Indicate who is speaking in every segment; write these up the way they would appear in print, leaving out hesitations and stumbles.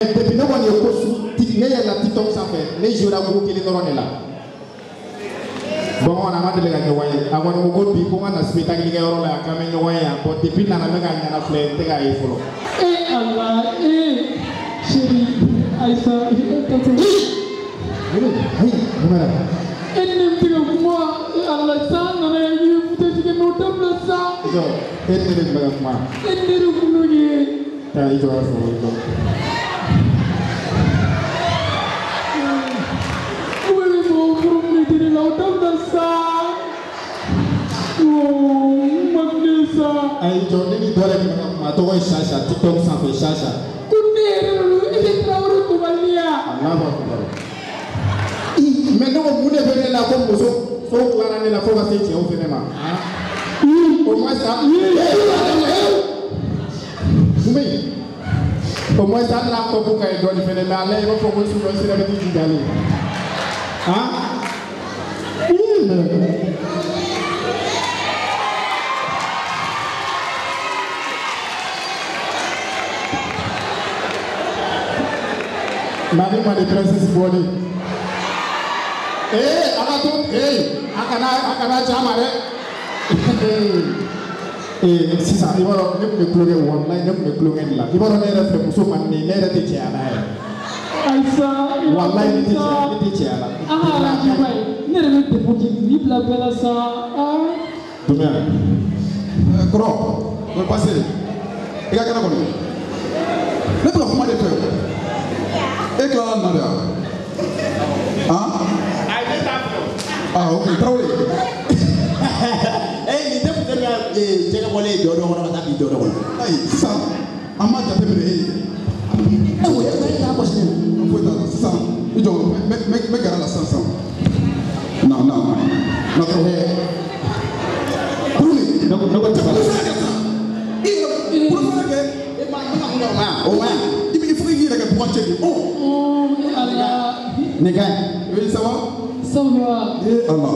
Speaker 1: Depuis ne kɔni ye ko ne yɛlɛla TikTok sanfɛ ne jouera groupe kelen dɔrɔn de la. Bon kɔni an ma deli ka ɲɔgɔn ye. A kɔni ko ko bi ko n ka na spectacle kɛyɔrɔ la yan k'an bɛ ɲɔgɔn ye yan. Bon depuis nana n bɛ ka ɲɛna filɛ n tɛ k'a ye fɔlɔ.
Speaker 2: Eh Allah, eh chérie Aïssa,
Speaker 1: Ayi, mun kɛra?
Speaker 2: E ni ne bɛ ka kuma, eh Allah, san nana yan k'i bɛ foutaise kɛ mais o dabila sa.
Speaker 1: I jɔ, e ni ne de tun bɛ ka kuma.
Speaker 2: E ni ne de kun don kɛ.
Speaker 1: Taa i jɔ ka sɔrɔ i jɔ.
Speaker 2: U bɛ mɔgɔ furu minɛ tele la o dabila sa. Oh, n ma ne sa.
Speaker 1: Ayi jɔ, ne ni dɔ de tun bɛ ka kuma, a tɔgɔ ye Sasa, TikTok sanfɛ Sasa.
Speaker 2: Ko ne yɛrɛ de don, e tɛ Tarawele Kobali ya.
Speaker 1: Alahu akibaru. Mais ne ko mun de bɛ ne la ko muso fo tilara ne la fo ka se cɛw fɛnɛ ma. Au moins ça. Mun bɛ yen? Au moins hali n'a kɔkun ka ɲi dɔɔni fɛnɛ mais ale i b'a fɔ ko su dɔ sira bɛ t'i jijalen. Han? Mali Mali princesse bɔli. Ee ala to ee a kana ci a ma dɛ. Ee sisan i b'a dɔn ne tun bɛ tulonkɛ walayi ne tun bɛ tulonkɛ de la i b'a dɔn ne yɛrɛ filɛ muso man di ne ye ne yɛrɛ tɛ cɛya la yɛrɛ.
Speaker 2: Aïssa,
Speaker 1: walayi ne tɛ cɛya ne tɛ cɛya la.
Speaker 2: An ka arrange ba ye ne yɛrɛ bɛ dépôt kɛ k'i bila bɛɛ la sa.
Speaker 1: Dumbuya.
Speaker 3: Kɔrɔ, o ye passé i ka kɛnɛ kɔni ne bɛ ka kuma de fɛ e tilala nin na de wa? Han? Ah ok, Tarawele.
Speaker 4: Eh nin tɛ funteni ka jɛgɛ bɔlen ye jɔ dɔ kɔnɔ ka taa bin jɔ dɔ kɔnɔ.
Speaker 3: Ayi sisan an b'a jateminɛ e ye.
Speaker 4: E wo e t'a gosi ne.
Speaker 3: Foyi t'a la sisan i jɔ n bɛ gɛrɛ a la sisan sisan. Na na na Tarawele. Kuruni.
Speaker 1: Ne ko
Speaker 3: cɛ bolofara kɛ sisan. I yɛrɛ bolofara kɛ.
Speaker 4: E ma ne ka mun kɛ o ma yan o ma yan.
Speaker 3: I bɛ il faut que i yɛrɛ kɛ bugan cɛ de ye. Oh.
Speaker 2: Oh Allah.
Speaker 1: Nin ka ɲi.
Speaker 3: Oui, ça va?
Speaker 2: Ça va.
Speaker 3: Eh Allah,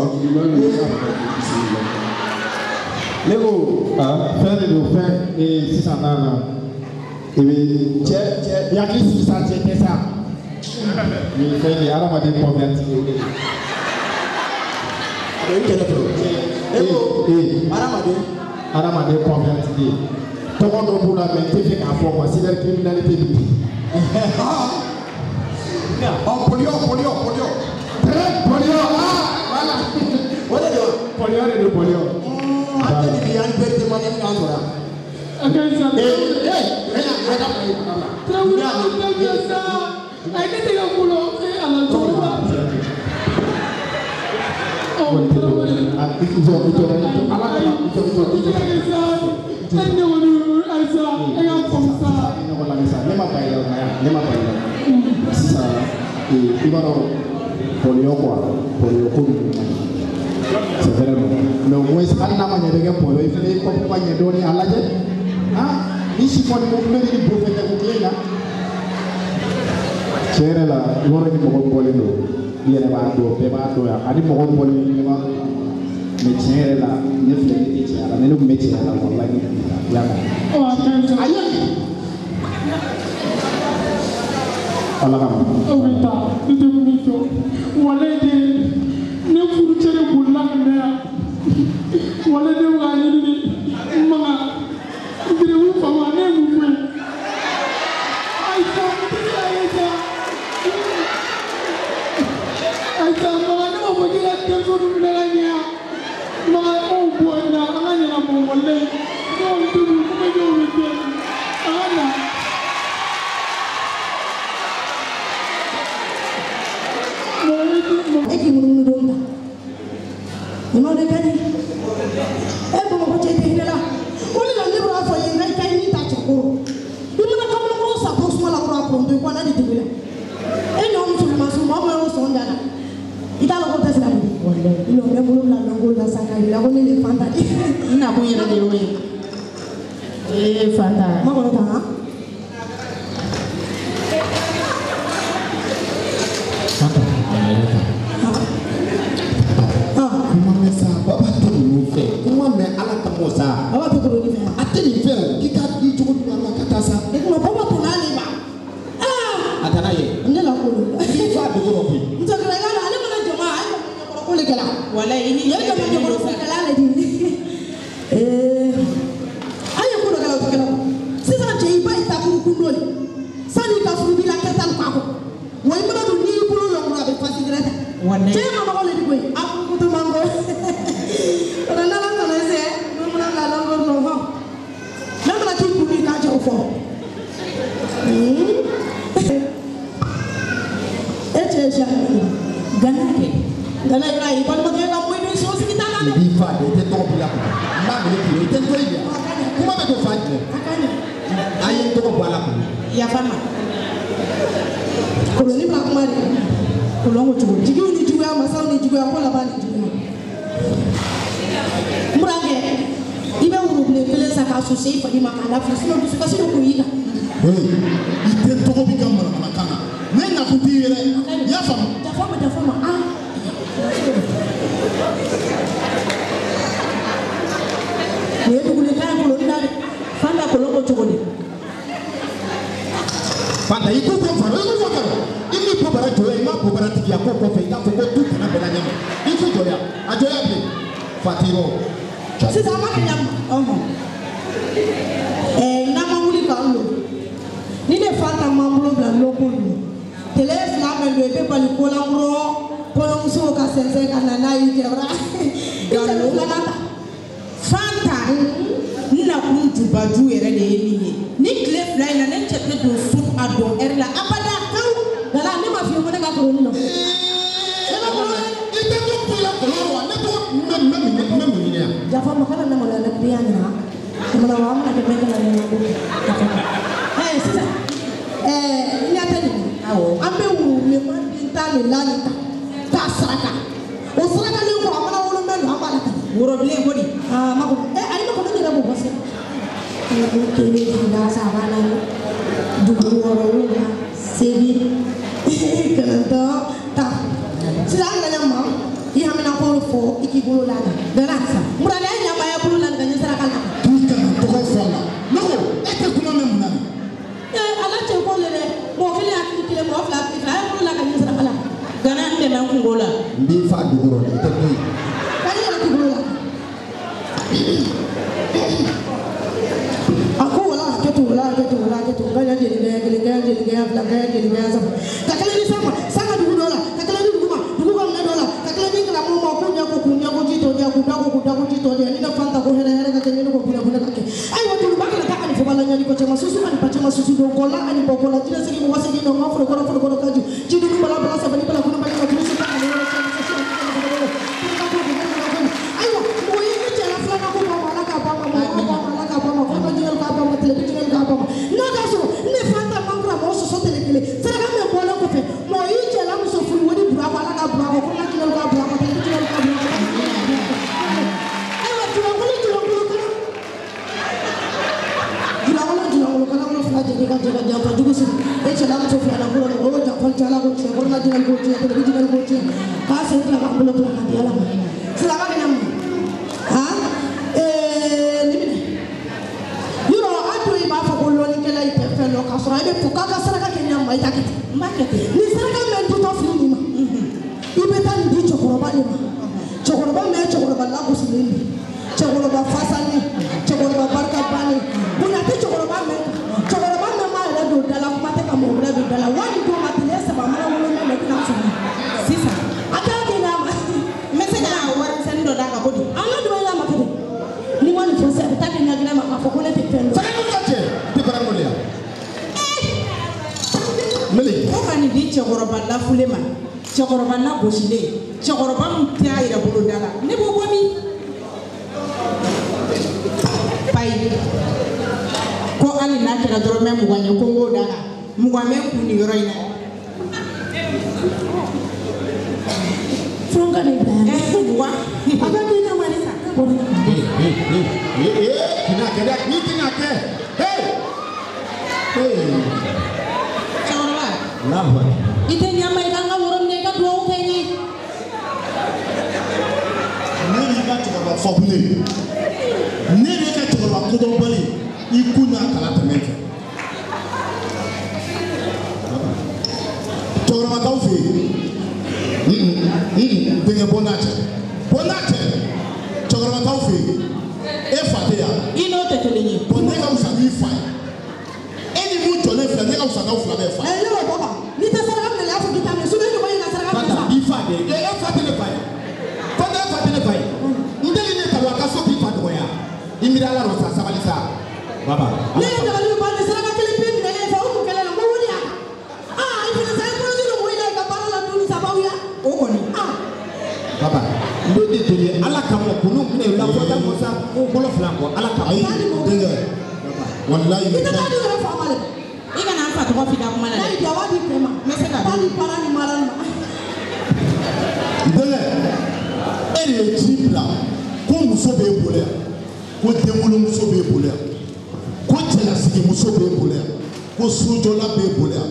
Speaker 1: ne ko fɛn de don fɛn sisan na na i bɛ cɛ cɛ i hakili sigi sa cɛ tɛ sa nin fɛn de ye hadamaden confiance ye o de ye.
Speaker 4: A bɛ n kɛrɛfɛ o. E ko hadamaden.
Speaker 1: Hadamaden confiance de ye tɔgɔ dɔ b'u la mais n tɛ fɛ k'a fɔ quoi cybercriminalité bi.
Speaker 3: Ah, polio, polio, polio.
Speaker 1: Très polio, ah voilà.
Speaker 4: O de don.
Speaker 1: Polio de don polio.
Speaker 4: An tɛ nin bi an vérité malien y'an sɔrɔ yan.
Speaker 2: A ka ɲi sa.
Speaker 1: Ee ee
Speaker 2: Tarawele o dabila sa. Ayi ne tɛ ka ko la eh Allah cɛkɔrɔba. Oh Tarawele.
Speaker 1: I jɔ i jɔ ala kama i jɔ i jɔ i jɔ.
Speaker 2: E ne kɔni Aïssa e ka faamu sa.
Speaker 1: Ɲɔgɔn lamɛn sa ne ma ba i la o ne ma ba i la sisan i b'a dɔn pɔliyɔ quoi pɔliyɔ ko ninnu man ɲi c'est vrai mais au moins hali n'a ma ɲɛ i bɛ kɛ pɔliyɔ i fana i kɔkɔ ka ɲɛ dɔɔnin a lajɛ han ni si kɔni ko bɛ ni bo fɛn tɛ ko kelen na tiɲɛ yɛrɛ la i b'a dɔn ni mɔgɔ bɔlen don i yɛrɛ b'a dɔn bɛɛ b'a dɔn yan ani mɔgɔ bɔlen i b'a mais tiɲɛ yɛrɛ la ne filɛ ne tɛ cɛya la mais ne tun bɛ cɛya la walayi ne tun bɛ taa i y'a mɛn. Ayi ala kama.
Speaker 2: Aw bɛ taa ne tɛ kun jɔ walayi de ne furucɛ de bolila ka na yan walayi ne bɛ k'a ɲini de n maga n gɛrɛbu fama ne ye mun fɔ ye Aïssa n tɛ se ka kɛ sa Aïssa maga ne m'a fɔ k'i ka denmisɛnninw minɛ ka ɲɛ yan maga aw bɔ n na an ka ɲɛnabɔ walayi ne kɔni tɛ mun kuma kɛ o bɛ kɛ an ka na.
Speaker 5: E k'i munumunu don ta nin ma de ka di e Bamakɔ cɛ tɛ hinɛ la o de la ne b'a fɔ i ye i ka i ni ta cɛkɔrɔ i mana kamalenkɔrɔ sa ko suma la kura pɔrɔnto i ko ala de dege la e ɲɔ musoman su maa o sɔn da la i t'a dɔn ko tɛ se ka di walayi i n'o bɛ bolo bila lɔngo la sa k'a yira ko ne de ye Fanta ye
Speaker 6: n nakun yɛrɛ de y'o ye ee Fanta
Speaker 5: ma kɔnɔ tan han.
Speaker 1: Fanta. Kuma mɛn sa baba tɛ ninnu fɛ kuma mɛn ala kama sa.
Speaker 5: Baba tɛ ninnu fɛ.
Speaker 1: A tɛ nin fɛ k'i ka i cogo jugu ala ka taa sa.
Speaker 5: E kuma baba tɛ n'ale ma. Aa
Speaker 1: A tana ye.
Speaker 5: Ne la ko don.
Speaker 1: I fa dugu rɔ koyi.
Speaker 5: Musokɔrɔba i b'a dɔn ale mana jama a ye ɲɛkɔrɔ ko de kɛla.
Speaker 6: Walayi i ni
Speaker 5: ye jama ɲɛkɔrɔ ko kɛla ale di. An ye ko dɔ kɛla o tɛ kɛla o. Sisan cɛ i ba y'i ta furu kun dɔ de. Sani i ka furu b'i la kɛta k'a kɔ. Wa i mana don n'i y'i bolo lɔnkɔrɔ a bɛ fasi gɛrɛ ta.
Speaker 6: Walayi.
Speaker 5: Cɛ ma nɔgɔ le di koyi. A furukutu man go. O la n'ala sɔnna i sɛ ne mana bila lɔnkɔrɔ dɔrɔn hɔn. Ne mana k'i kun i k'a cɛw fɔ. E cɛ ye siya jumɛn ye?
Speaker 6: Gana kɛ.
Speaker 5: Gana i b'a ye i balimakɛ ka moyi don so sigi t'a la dɛ.
Speaker 1: I b'i fa de i tɛ tɔgɔ b'i la kɔni. N b'a minɛ k'i ye i tɛ n to yen. Kuma bɛ to fa jumɛn?
Speaker 5: A ka ɲɛ.
Speaker 1: A ye n tɔgɔ bɔ a la kɔni.
Speaker 6: Yafa n ma.
Speaker 5: Koloni b'a kuma de. Kolon ko cogo di? Jigiw ni juguya masaw ni juguya ko laban ni juguya. N burankɛ i bɛ worobilen kelen san k'a susu i fadi ma k'a lafili sinon dusukasi bɛ kun y'i kan.
Speaker 3: I tɛ tɔgɔ b'i ka manamanakan na. Ne nakun t'i ye dɛ. I y'a faamu?
Speaker 5: Jafa ma jafa ma aa. Nin ye dugulenkan ye koloni na dɛ.
Speaker 6: Fanta kolon ko cogo di?
Speaker 1: Fanta i ko ko fara i ko ko kɛrɛ. I m'i ko bara jɔya i ma ko bara tigiya ko kɔfɛ i k'a fɔ ko du kana bɛnna ɲɛ ma. I ko jɔya a jɔya bilen. Fatiro.
Speaker 5: Sisan an b'a kɛ ɲa ma. N'an ma wuli k'an lo. Ni ne Fanta m'an bolo bila loko don. Tele fila mɛn don i bɛ bali kolankɔrɔ kɔɲɔmusow ka sɛnsɛn ka na n'a y'i jɛ i cɛ bɛ filanan ta.
Speaker 6: Fanta n nakun jubaju yɛrɛ de ye nin ye. Ni tile fila in na ne cɛ tɛ don so a don ɛri la abada.
Speaker 5: Gala ne ma f'i ye ko ne ka koloni nɔ. Ne ka koloni.
Speaker 1: I tɛ to b'i la kolon wa ne tɔgɔ n bɛ mun ɲini yan.
Speaker 5: Jafa ma kana ne maloya ne bɛ yan ɲina. Jamana wa an bɛna kɛ bɛɛ kɛlɛ ɲɛna ko jafa ma. Sisan n y'a tɛ nin. Awɔ. An bɛ worobilenman den tan de la nin ta k'a saraka. O sarakalen kɔ a mana wolomɛ don an b'a la ka.
Speaker 6: Worobilen ko di?
Speaker 5: Aa ma kɔnɔ ayi ma kɔnɔ n yɛrɛ b'o bɔ sisan. Kelen fila saba naani duuru wɔɔrɔ wolonwula seegin kɔnɔntɔn tan. Sisan an nana ma i hamina ko fɔ i k'i bolo la kan. Gana Murani a ye ɲama ya bolo la ka ɲɛ saraka la.
Speaker 3: K'i kana tɔgɔ fɔ a la. Ne ko e tɛ kuma mɛn mun na?
Speaker 5: Ala cɛ ko le dɛ mɔgɔ kelen hakili kelen mɔgɔ fila hakili fila a ye bolo la ka ɲɛ saraka la.
Speaker 6: Gana n dɛmɛ n kungo la.
Speaker 1: N b'i fa dugu rɔ dɛ i tɛ to yen.
Speaker 5: Ka i yɛrɛ k'i bolo la. A ko wala hakɛ to wala hakɛ to wala hakɛ to gaya jeli gaya kelen gaya jeli gaya fila gaya jeli gaya saba ka kelen di san ma san ka dugu dɔ la ka kelen di dugu ma dugu ka minɛ dɔ la ka kelen di karamɔgɔ ma k'u ɲɛ ko k'u ɲɛ ko ji tɔ diya k'u da ko k'u da ko ji tɔ diya ni ne Fanta ko hɛrɛ hɛrɛ ka kɛ ni ne ko bunɛ bunɛ ka kɛ ayiwa tuluba kana taa ani fɔba la ɲani ko cɛma susu ani bacɛma susu don kɔla ani bɔ kɔla jinɛ segin mɔgɔ segin nɔ ma forokɔrɔ forokɔrɔ kaju ji dugu bala bala sabali bala kunu bali ma tulu si ani wɔɔrɔ cɛ muso si ani kɛmɛ wɔɔrɔ ayiwa mɔgɔ ye ne cɛla filanan ko ba ma ala k'a ba ma mɔgɔ k'a ba ma ala k'a ba ma kɔnɔ jinɛ k'a ba ma tile bi jinɛ k'a ba ma n'a ka sɔrɔ ne Fanta man kura mɔgɔ sɔsɔ tele kelen saraka min bɔlen kɔfɛ mɔgɔ y'i cɛla muso furu o di bura kɔ ala k'a bura kɔ kɔnɔ jinɛ k'a bura kɔ tele bi jinɛ k'a bura kɔ ayiwa julankolo julankolo kala julankolo julankolo kala wolo fila jeni ka jɛ ka janfa jugu siri e cɛla muso filanan ko o janfa cɛ ala ko tiɲɛ kɔnɔ jinɛ ko tiɲɛ tele bi jinɛ ko tiɲɛ k'a sen fila k'a bolo fila k'a di ala ma sisan a b'a kɛ ɲa ma nin minɛ yɔrɔ an dun i b'a fɔ ko lɔnnikɛla i tɛ fɛn dɔn k'a sɔrɔ i bɛ fɔ k'a ka saraka kɛ ɲa ma i t'a kɛ ten.
Speaker 6: N b'a kɛ ten.
Speaker 5: Ni saraka mɛn tutɔ fili nin ma i bɛ taa nin di cɛkɔrɔba de ma cɛkɔrɔba mɛn cɛkɔrɔba lagosilen de cɛkɔrɔba fasalen cɛkɔrɔba barika bannen bonya tɛ cɛkɔrɔba mɛn kan cɛkɔrɔba mɛn m'a yɛrɛ don da la kuma tɛ ka mɔgɔ wɛrɛ don da la wali don ma tile saba mana wolomɛ mɛ i bɛna sɔrɔ
Speaker 6: Sisan
Speaker 5: a kɛra k'i n'a ma.
Speaker 6: N bɛ se ka warimisɛnnin dɔ d'a kan ko di?
Speaker 5: An ka dugawu y'a ma kɛ ten ni ma nin fɔ sisan a bɛ taa kɛ ɲagina ma k'a fɔ ko ne tɛ fɛn dɔn.
Speaker 1: Saraka ka cɛ tɛ bara ko de yan. Mele.
Speaker 6: Ko ka nin di cɛkɔrɔba lafulen ma cɛkɔrɔba lagosilen cɛkɔrɔba min tɛ a yɛrɛ bolo da la ne b'o bɔ min? Payi ko hali n'a kɛra dɔrɔmɛ 20 ye ko n k'o d'a kan 20 bɛ n kun nin yɔrɔ in na.
Speaker 5: Fo n ka nin bila yan.
Speaker 6: 20.
Speaker 5: A bɛ k'i n'a ma de sa.
Speaker 1: Kina kɛ dɛ n'i tɛna kɛ.
Speaker 6: Cɛkɔrɔba.
Speaker 1: Allahu akbar.
Speaker 6: I tɛ ɲa ma i ka n ka woro minɛ i ka duwawu kɛ n ye.
Speaker 3: Ne y'i ka cɛkɔrɔba fɔkulen ye. Ne y'i ka cɛkɔrɔba kodɔnbali i kun n'a kala tɛmɛ fɛ.
Speaker 1: Cɛkɔrɔba t'aw fɛ yen. Denkɛ bɔ n'a cɛ. Bɔ n'a cɛ. Cɛkɔrɔba t'aw fɛ yen. E fa tɛ yan.
Speaker 6: I n'o tɛ kelen ye.
Speaker 1: Bɔn ne ka fisa n'i fa ye. E ni mun jɔlen filɛ ne ka fisa n'aw fila bɛɛ fa ye.
Speaker 5: Ne b'o bɔ kan. N'i tɛ saraka minɛ, a fɔ k'i t'a minɛ. Sinon e ɲɔgɔn ye ka saraka minɛ sa.
Speaker 7: Fanta i fa de. E fa tɛ ne fa ye. Fanta e fa tɛ ne fa ye. N deli ne ta wa a ka so k'i fa dɔgɔya. I miiri ala rɔ sa sabali sa. Baba.
Speaker 5: Ne ye dabali ban ni saraka kelen pe minɛlen fɛ o kun kɛlen na n ko wuli yan. Aa i fana sa i kɔlɔsi don mɔgɔ in na i ka baara la dumuni sababu ya.
Speaker 6: O kɔni.
Speaker 5: Aa.
Speaker 7: Baba n bɛ de deli ala kama k'olu minɛ u la fɔ taa ko sa ko bolo fila kɔ ala kama.
Speaker 1: Ayi denkɛ walayi.
Speaker 5: I tɛ taa di yɛrɛ fa ma dɛ.
Speaker 6: I kana n fa tɔgɔ f'i ka kuma la dɛ.
Speaker 5: N'a y'i diya a b'a di cɛ ma.
Speaker 6: N bɛ se ka.
Speaker 5: B'a di para ni mara ma.
Speaker 1: Denkɛ e de ye ci bila ko muso b'e bolo yan ko denwolomuso b'e bolo yan ko cɛlasigimuso b'e bolo yan ko sojɔla b'e bolo yan.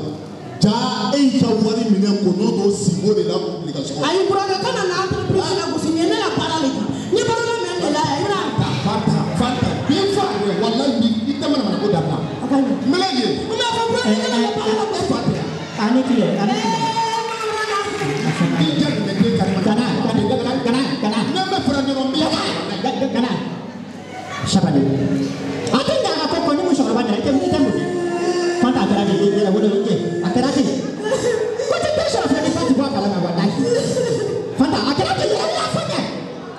Speaker 1: Jaa e y'i ka wari minɛ k'o n'o don sinko de la k'o bila i ka so kɔnɔ.
Speaker 5: Ayi burankɛ kana na entreprise la gosi nin ye ne ka baara de ye. N ye baara mɛn de la yan i bɛna.
Speaker 7: Fanta Fanta bin fa yɛrɛ walayi i tɛ manamana ko dabila.
Speaker 5: A ka ɲi.
Speaker 7: N bɛlɛ ye.
Speaker 5: N b'a fɔ burankɛ ne ka baara la
Speaker 7: E fa tɛ yan.
Speaker 4: A ni tile a ni tile.
Speaker 7: I ja nin bɛ den kari ma.
Speaker 4: Gana gana gana gana.
Speaker 7: N'an bɛ fara ɲɔgɔn n bɛ yafa.
Speaker 4: Gana. Sabali. A tɛ ɲa ka fɔ ko ni musokɔrɔba nana i tɛ mun kɛ. Fanta a kɛra ten i yɛrɛ wolo kɛ a kɛra ten. Ko tɛ den sɔrɔ filɛ ni fa ti bɔ a kalama walayi. Fanta a kɛra ten yɛrɛ y'a fɔ kɛ.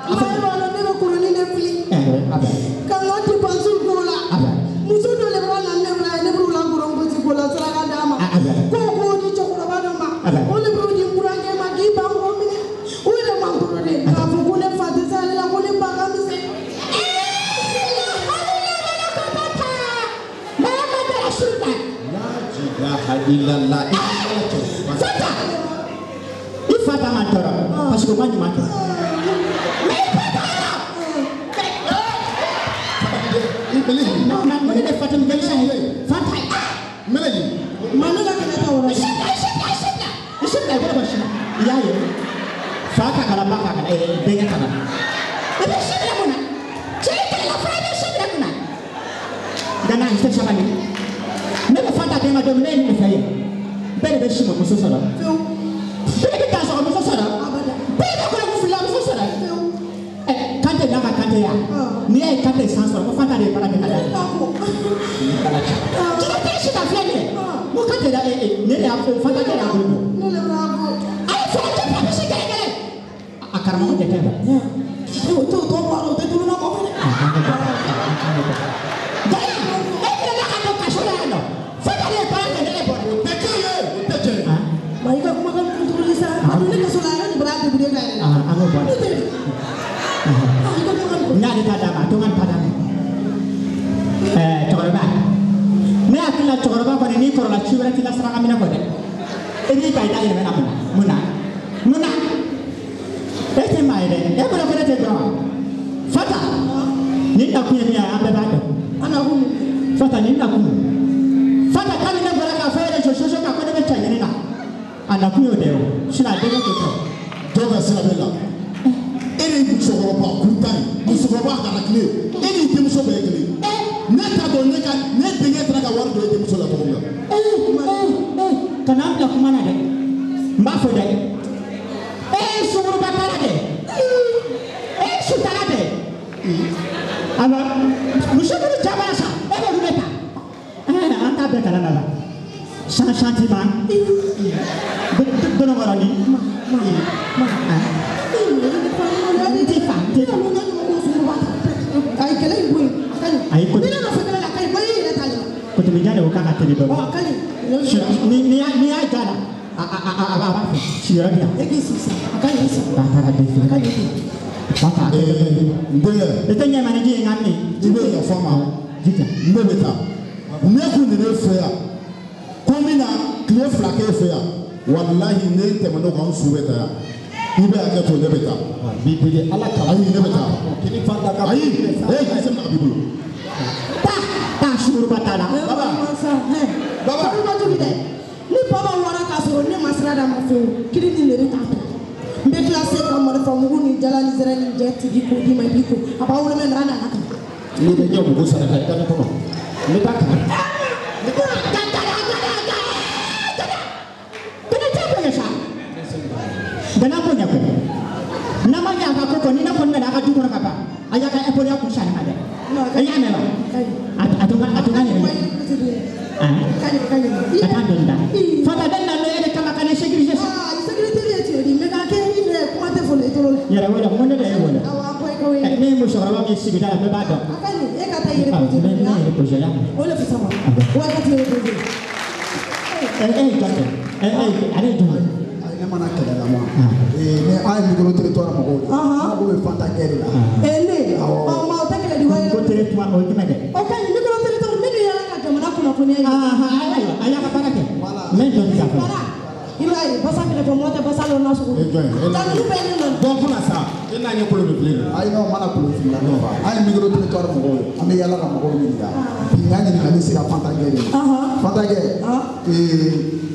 Speaker 5: Maa e b'a dɔn ne bɛ kurunin de fili.
Speaker 4: A bɛ.
Speaker 5: Ka n ka dépense k'o la.
Speaker 4: A bɛ.
Speaker 5: Muso dɔ de b'a na ne bila ne b'u la kuran gosi k'o la saraka d'a ma.
Speaker 4: A bɛ.
Speaker 5: Ko k'o di cɛkɔrɔba dɔ ma.
Speaker 4: A bɛ.
Speaker 5: O de b'o di n burankɛ ma k'i ban k'o minɛ. O yɛrɛ man kɔrɔ de. K'a fɔ ko ne fa tɛ se ale la ko ne ba ka misɛn.
Speaker 7: La ilaha illallah.
Speaker 4: Fanta i fa ta man tɔɔrɔ parce que o ma ɲuman kɛ. Mais i ba t'a la. Non non ne de Fatim Gelisa ye Fanta
Speaker 7: Meleji.
Speaker 5: Ma ne ka kɛnɛ ta o la.
Speaker 4: I si bila i si bila i bolo bɔ si la i y'a ye fa ka kalan ba ka kalan denkɛ ka kalan i bɛ si bila mun na cɛ i kɛlɛla fana i bɛ si bila mun na. Gana i tɛ sabali. Ne bɛ Fanta den ma don min ne ye nin de fɛ ye bɛɛ de bɛ si ma muso sɔrɔ bɛɛ de bɛ dansɔgɔ muso sɔrɔ bɛɛ de bɛ kɔlɔn fila muso sɔrɔ ɛ Kante n'a ka Kante ya n'i y'a ye Kante san sɔrɔ ko Fanta de ye baara kɛ ka d'a ma. Jɛgɛ tɛ si ka filɛ nin ye n ko Kante la ne de y'a fɔ Fanta de y'a bolo bɔ.
Speaker 5: Ne de b'a fɔ.
Speaker 4: A ye fɛn tɛ fɛn bɛ si gɛlɛ gɛlɛ a karamɔgɔ tɛ fɛn dɔn.
Speaker 5: O t'o tɔ bɔ a la o tɛ dumuni kɔ fɛnɛ.
Speaker 4: E yɛrɛ ka don kaso la yan nɔ Fanta de ye baara kɛ ne de bɔra.
Speaker 1: O tɛ kɛ ye o tɛ tiɲɛ ye.
Speaker 5: Ma i ka kumakan kuntuguli sa. A don ne kaso la a yɛrɛ de bɔra a degunnen ka yɛlɛ.
Speaker 4: An k'o bɔ a la.
Speaker 5: Ne tɛ. I ka kumakan
Speaker 4: N y'ale ta d'a ma a to n ka nin ta d'a ma. Cɛkɔrɔba ne hakili la cɛkɔrɔba kɔni n'i kɔrɔla ci wɛrɛ t'i la saraka minɛ kɔ dɛ. E b'i ban i da yɛlɛmɛ na mun na mun na mun na e tɛ maa ye dɛ e bolo ko ne tɛ dɔn wa. Fanta nin nakun ye min ye an bɛɛ b'a dɔn.
Speaker 5: An nakun.
Speaker 4: Fanta nin nakun. Fanta kabini ne bɔra k'a fɔ e yɛrɛ jɔ soso kan ko ne bɛ cɛ ɲini na a nakun y'o de ye o sinon a denkɛ t'o kɛ o.
Speaker 1: Dɔw ka sira bɛ la. E ni musokɔrɔba kuntan ye musokɔrɔba halakile e ni denmuso bɛɛ ye kelen ye. Ne t'a dɔn ne ka ne denkɛ taara ka wari don e denmuso la cogo min na.
Speaker 4: Kana n bila kuma na dɛ n b'a fɔ dɛ e ye sunkuruba tala dɛ e ye sutala dɛ alors muso minnu ja b'a la sa e b'olu de ta an t'a bɛɛ kalama la sans sentiment dɔnɔkɔrɔnin n tɛ fa n tɛ fa.
Speaker 5: Ayi kɛlɛ in bɔ yen a ka ɲi.
Speaker 4: Ayi ko
Speaker 5: Ni ne nɔfɛ kɛlɛ la a ka ɲi bɔ i yɛrɛ ta de la.
Speaker 4: Kotobija de ko k'a ka teli dɔɔnin.
Speaker 5: Ɔ a ka ɲi.
Speaker 4: Ni y'a ja la a b'a fɛ sigiyɔrɔ di yan.
Speaker 5: E k'i sigi sa a ka ɲi i sigi.
Speaker 4: Ba taara den
Speaker 5: A ka ɲi ten.
Speaker 4: Ba ta.
Speaker 1: N denkɛ.
Speaker 4: I tɛ ɲɛ ma ni ji ye n ka min.
Speaker 1: I bɛ yafa n ma.
Speaker 4: Ji tɛ.
Speaker 1: Ne bɛ taa. Ne kun de bɛ fɛ yan ko n bɛna tile 2 k'e fɛ yan walahi ne tɛmɛn'o kan n su bɛ taa yan. I bɛ hakɛ to ne bɛ taa.
Speaker 7: Bi deli ala kama.
Speaker 1: Ayi ne bɛ taa.
Speaker 7: Kini Fanta ka.
Speaker 1: Ayi ee kisɛ minɛ a b'i bolo.
Speaker 4: Taa taa sunkuruba t'a la.
Speaker 5: Baba.
Speaker 7: Baba.
Speaker 5: Baba jugu dɛ. Ni baba wɔra k'a sɔrɔ ne ma sira d'a ma fewu kiri ni lere t'a to. N bɛ tila se ka marifa mugu ni jala ni zɛrɛ ni jɛ tigi k'o d'i ma i b'i ko a b'a wolo mɛ n'a nana kan.
Speaker 7: N'i bɛ ɲɛ mugu saraka i ka ne kɔnɔ. N bɛ taa kalan.
Speaker 4: Gana gana gana gana. Gana tɛ bɛn Gana bonya ko. N'a ma ɲɛ a ka ko kɔ ni ne kɔni nana a ka du kɔnɔ ka ban a y'a ka épaule kun sani ma dɛ. E y'a mɛn wa? A to n ka yɛrɛ ye. Ka taa dɔɔni ta. Fanta bɛ na n'o ye de kama ka ne sécuriser.
Speaker 5: Sécurité ye tiɲɛ di mais k'a kɛ i yɛrɛ kuma tɛ fɔlɔ i tolo la.
Speaker 4: Yɛrɛ wele mun ne de ye wele.
Speaker 5: Awɔ a ko i ka wele.
Speaker 4: Ne ye musokɔrɔba min sigida la bɛɛ b'a dɔn.
Speaker 5: A ka ɲi e ka taa i reposer.
Speaker 4: Ne ye reposer ya.
Speaker 5: O de fisa ma. Wa ka t'i reposer.
Speaker 4: E ye jɔn kɛ? E ale ye jɔn ye?
Speaker 3: Ne mana kɛlɛ la ma. Ne an ye micro territoire mɔgɔw de ye. An ko bɛ Fanta gɛn de la.
Speaker 5: Ne. Ɔ ma o tɛ kɛlɛ di wa yɛrɛ.
Speaker 4: Micro territoire o ye jumɛn dɛ?
Speaker 5: O ka ɲi micro territoire ne bɛ yala ka jamana kunnafoniya ye.
Speaker 4: Ayiwa a y'a ka baara kɛ. N bɛ dɔɔni ta fɔlɔ.
Speaker 5: Voilà. I b'a ye basa kɛlɛ fɔ mɔgɔ tɛ basa lɔ na sogo.
Speaker 1: E jɔn ye?
Speaker 5: Taa ninnu bɛɛ ye ne nɔ.
Speaker 1: Bɔn kunna sa e n'a ɲɛ kolo bɛ bilen de.
Speaker 3: Ayi non mana kolo fili la ne fa. An ye micro territoire mɔgɔw ye. An bɛ yala ka mɔgɔw ɲininka. Bi n ka ɲininkali sera Fanta gɛn de ma. Fanta gɛn.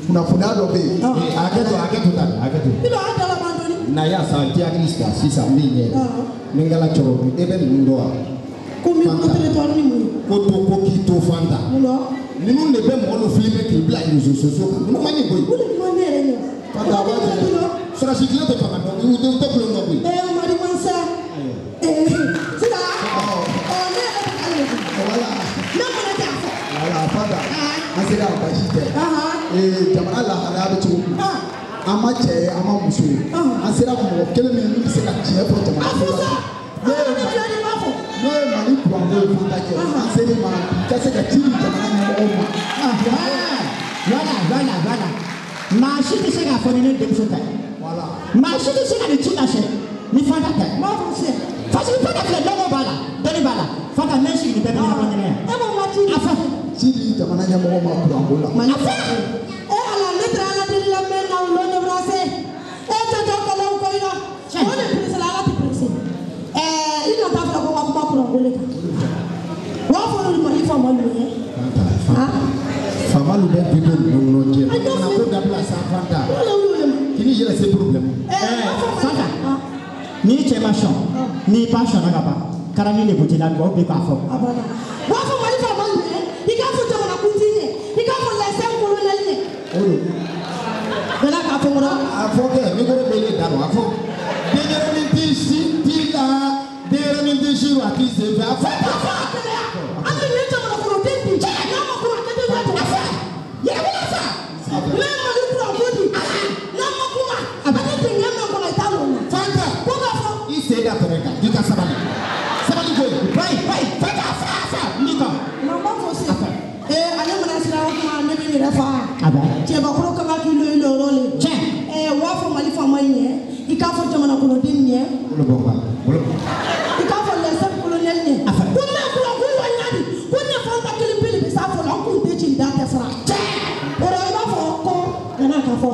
Speaker 3: Kunnafoniya dɔ bɛ yen.
Speaker 1: Hakɛ to tan hakɛ to.
Speaker 5: I b'a dalaban dɔɔni.
Speaker 1: Na ya sa n tɛ hakili sigi sisan n b'i ɲɛ. Ni n kɛla cɛkɔrɔba e bɛ ninnu dɔn wa?
Speaker 5: Ko micro territoire ni mun ye?
Speaker 1: Ko to ko k'i to Fanta.
Speaker 5: Mun dɔn?
Speaker 1: Ninnu de bɛ mɔgɔ dɔ filmer k'i bila réseaux sociaux kan. Ninnu man ɲi koyi.
Speaker 5: O de man ne yɛrɛ ɲɛ.
Speaker 1: Fanta a b'a jɛ. Sɔrɔsi tile tɛ fanga dɔn u tɛ kulon dɔn koyi.
Speaker 5: Madi Mansa. Sisan. Ne yɛrɛ bɛ k'ale de kun.
Speaker 3: Voilà.
Speaker 5: Ne mana kɛ a fɔ.
Speaker 3: Voilà Fanta. An sera a baasi tɛ. Jamana lahalaya bɛ cogo min. An ma cɛ ye an ma muso ye. An sera mɔgɔ kelen min bɛ se ka tiɲɛ fɔ jamana
Speaker 5: ko la.
Speaker 3: N'o ye Mali kuranko ye Fanta kɛ. An ser'i ma i ka se ka ci di jamana ɲɛmɔgɔw ma.
Speaker 4: Voilà. Maa si tɛ se k'a fɔ ni ne denmuso tɛ.
Speaker 3: Voilà.
Speaker 4: Maa si tɛ se ka nin ci lase ni Fanta tɛ.
Speaker 5: M'a fɔ sisan.
Speaker 4: Parce que Fanta filɛ dɔgɔ b'a la dɔnni b'a la Fanta n bɛ n sigi nin bɛɛ bɛ ɲɛnabɔ ɲɛnɛ yan.
Speaker 5: E b'o ma ci di.
Speaker 4: A fɔ.
Speaker 3: Ci di jamana ɲɛmɔgɔw ma kuranko la.
Speaker 4: A fɔ.
Speaker 5: E ala ne taara ala deli la mɛ na o ɲɛbɔra se. E tɛ jɔ kɛlɛw kɔ i la. O de perese la ala tɛ perese. I nana taa fɔra ko ka kuma kuranko de kan. O b'a fɔ olu Mali faamalu ye.
Speaker 1: Faamalu bɛ bi bɛ ninnu jɛ. Jamana ko dabila sa Fanta. K'i yɛrɛ se problème.
Speaker 4: Fanta n'i cɛ ma sɔn n'i ba sɔnna ka ban karani de b'o la dugawu bɛ k'a fɔ.
Speaker 5: A banna. O b'a fɔ Mali faamalu ye i k'a fɔ jamana kuntigi ye i k'a fɔ lɛsɛn kolonɛli ye.
Speaker 1: O de.
Speaker 5: Bɛɛ k'a fɔ kɔrɔ.
Speaker 1: A fɔ kɛ micro bɛ ne da rɔ a fɔ. Denyɛrɛnin t'i si t'i la denyɛrɛnin t'i si rɔ a t'i sen fɛ a fɔ.
Speaker 5: An bɛ nin jamana kɔnɔden bi n'a ma kuma a tɛ taa jɔ.
Speaker 4: A fɔ yɛrɛ wolo fa.
Speaker 5: Ne ye Mali kuranko di n'a ma kuma a bɛ dingɛ min kɔnɔ i t'a lɔn.
Speaker 1: Fanta.
Speaker 5: Ko k'a fɔ.
Speaker 1: I sen da tɛrɛ kan k'i ka sabali. Sabali koyi. Bayi bayi Fanta a fɔ a fɔ n b'i kan.
Speaker 5: Nka n b'a fɔ sisan. Ale mana sira o kuma ne bɛ n yɛrɛ fa.
Speaker 4: A bɛ.
Speaker 5: Cɛbakɔrɔ kan ka k'i lo i lɔyɔrɔ le.
Speaker 4: Tiɲɛ.
Speaker 5: U b'a fɔ Mali faama in ɲɛ i k'a fɔ jamana kɔnɔden ɲɛ.
Speaker 1: Bolo bɔ kuwa bolo bɔ.
Speaker 5: I k'a fɔ lɛsɛn kolonɛli ɲɛ.
Speaker 4: A fɔ.
Speaker 5: Ko ne kuranko wa ɲa di ko ne Fanta kelen pe de bɛ s'a fɔ la an kun tɛ ci da tɛ fara.
Speaker 4: Tiɲɛ.
Speaker 5: O la i b'a fɔ ko nana k'a fɔ.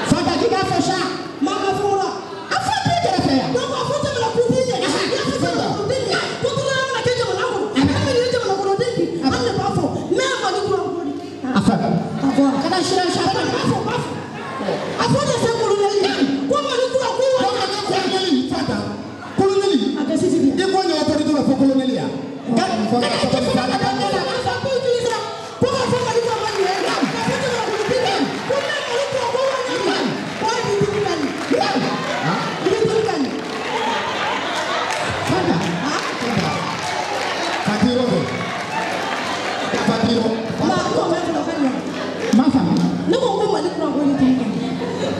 Speaker 4: Fanta k'i k'a fɔ sa.
Speaker 5: Maa ka fɔ la.
Speaker 4: A fɔ b'i kɛrɛfɛ yan.
Speaker 5: Donc a fɔ jamana kuntigi ɲɛ. I y'a fɔ jamana kuntigi ɲɛ. Ko tɔnɔ mana kɛ jamana kɔnɔ. An bɛ nin jamana kɔnɔden bi an de b'a fɔ ne ye Mali kuranko di.
Speaker 4: A fɔ.
Speaker 5: A fɔ.
Speaker 4: Ka taa sira sa.
Speaker 5: A b'a fɔ b'a fɔ. A fɔ lɛsɛn kolonɛli ɲɛ. Ko Mali kuranko wa ɲa.
Speaker 1: Kolonɛli Fanta kolonɛli.
Speaker 5: A kɛ sisi di.
Speaker 1: I ko ɲɛ autorité la fɔ kolonɛli ya.
Speaker 4: Ka ka
Speaker 5: Ko k'a fɔ Mali faama ɲɛ. K'a fɔ jamana kɔnɔden ɲɛ. Ko ne Mali kuranko wa ɲa di. Ko a b'i dimi ka ɲɛ. I b'i dimi ka ɲɛ.
Speaker 4: Fanta.
Speaker 1: Fatiro bɛ. Fatiro.
Speaker 5: Ma ko mɛ fɔlɔ ka ɲɛ.
Speaker 4: M'a faamu.
Speaker 5: Ne ko ko Mali kuranko de dimi ka ɲɛ.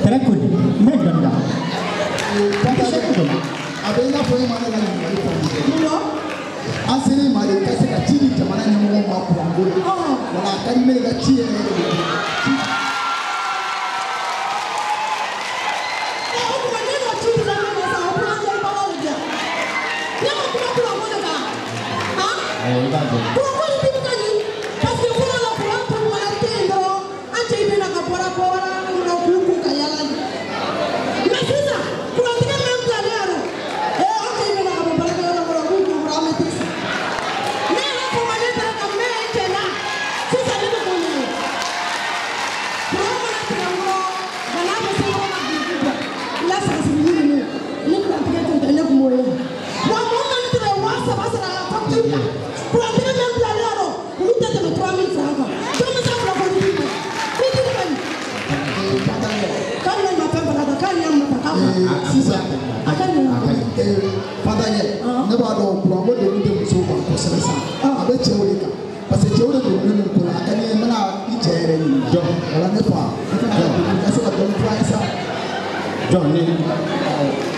Speaker 4: Tɛrɛ koli n bɛ dɔɔni ta.
Speaker 3: Fanta
Speaker 4: I se ko dɔ la.
Speaker 3: a bɛ i n'a fɔ e ma ne ka ɲininkali faamu dɛ.
Speaker 5: Mun na?
Speaker 3: An ser'i ma de i ka se ka ci di jamana ɲɛmɔgɔw ma kuranko la. Wala a ka di ne ye ka ci yɛrɛ yɛrɛ de di.
Speaker 5: O tuma ne ka ci di la ne ma sa o kuranjɛlibaga de di yan. Ne ma kuma kuranko de kan. Han?
Speaker 1: Awɔ i b'a dɔn.
Speaker 5: Kuranko de dimi ka ɲi. Parce que fɔlɔ la kuran tun mana tɛ yen dɔrɔn an cɛ bɛ na ka bɔra bɔra na k'u kun ka yala de. Mais sisan kurantigɛ min bilalen yan nɔ an cɛ bɛ na ka bɔ baarakɛyɔrɔ kɔnɔ k'u kun kɔrɔ an bɛ t'i sigi. Ne yɛrɛ ko ma ne taara ka mɛn cɛ la sisan ne bɛ k'o ɲɛɲini. Kuran mana tigɛ n kɔrɔ ka n'a bɛ se yɔrɔ la dugu bɔ n ka sɛgɛsɛgɛli ninnu ni kurantigɛ tun tɛ ne tun b'o ye. Wa mɔgɔ min tigɛ 3000 sara facture la kurantigɛ min bilalen
Speaker 1: b'a dɔn kuranko degun tɛ musow kan kosɛbɛ sa. A bɛ cɛw de kan. Parce que cɛw de degunnen don ko la, a ka di n ye n bɛna i cɛ yɛrɛ ɲininka.
Speaker 7: Jɔn.
Speaker 1: Wala ne fa, i fana ka degun ka se ka dɔɔni fɔ an ye sa.
Speaker 7: Jɔn ne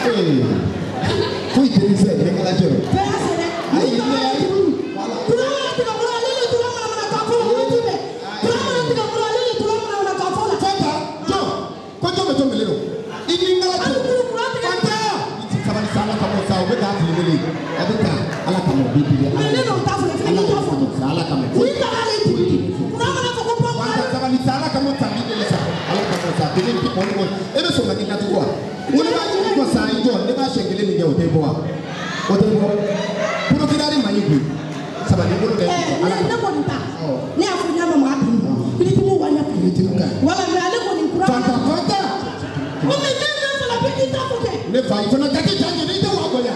Speaker 7: ee foyi tɛ ni fɛ ne kala cɛ.
Speaker 5: Bɛɛ y'a sɛnɛ.
Speaker 7: Ayi ne ayi.
Speaker 5: Kuran mana tigɛ bolo ale de tura mana k'a fɔ la waati bɛɛ. Kuran mana tigɛ bolo ale de tura mana k'a fɔ la.
Speaker 7: Fanta jɔn ko jɔn bɛ to mele don. I ni n kala cɛ. Fanta i ti sabali sa ala kama sa o bɛ k'a fili wele a bɛ ka ala kama o b'i deli ala.
Speaker 5: Mais ne n'o t'a fɔ dɛ, fɛnɛ t'a fɔ.
Speaker 7: Ala kama.
Speaker 5: N'i taara ale tigi kuran mana fɔ ko pɔn.
Speaker 7: Fanta sabali sa ala kama sa b'i deli sa ala kama sa kelen ti kɔni kɔni e bɛ sɔn ka k'i datugu wa. Ko ne b'a jɔ sa i jɔ ne b'a siɲɛ kelen min kɛ o tɛ bɔ wa o tɛ bɔ procureur ma ɲi koyi sabali bolo dɛ.
Speaker 5: Ne kɔni ta ne y'a fɔ n y'a ma maa bin kiritigiw wa ɲɛ
Speaker 1: Kiritigiw ka ɲi.
Speaker 5: Wala mais ale kɔni kuran.
Speaker 7: Fanta Fanta.
Speaker 5: Ko mais ne fana bɛ k'i ta fɔ kɛ.
Speaker 7: Ne fa i fana ka k'i ja jeni i tɛ wa gɔlɛya.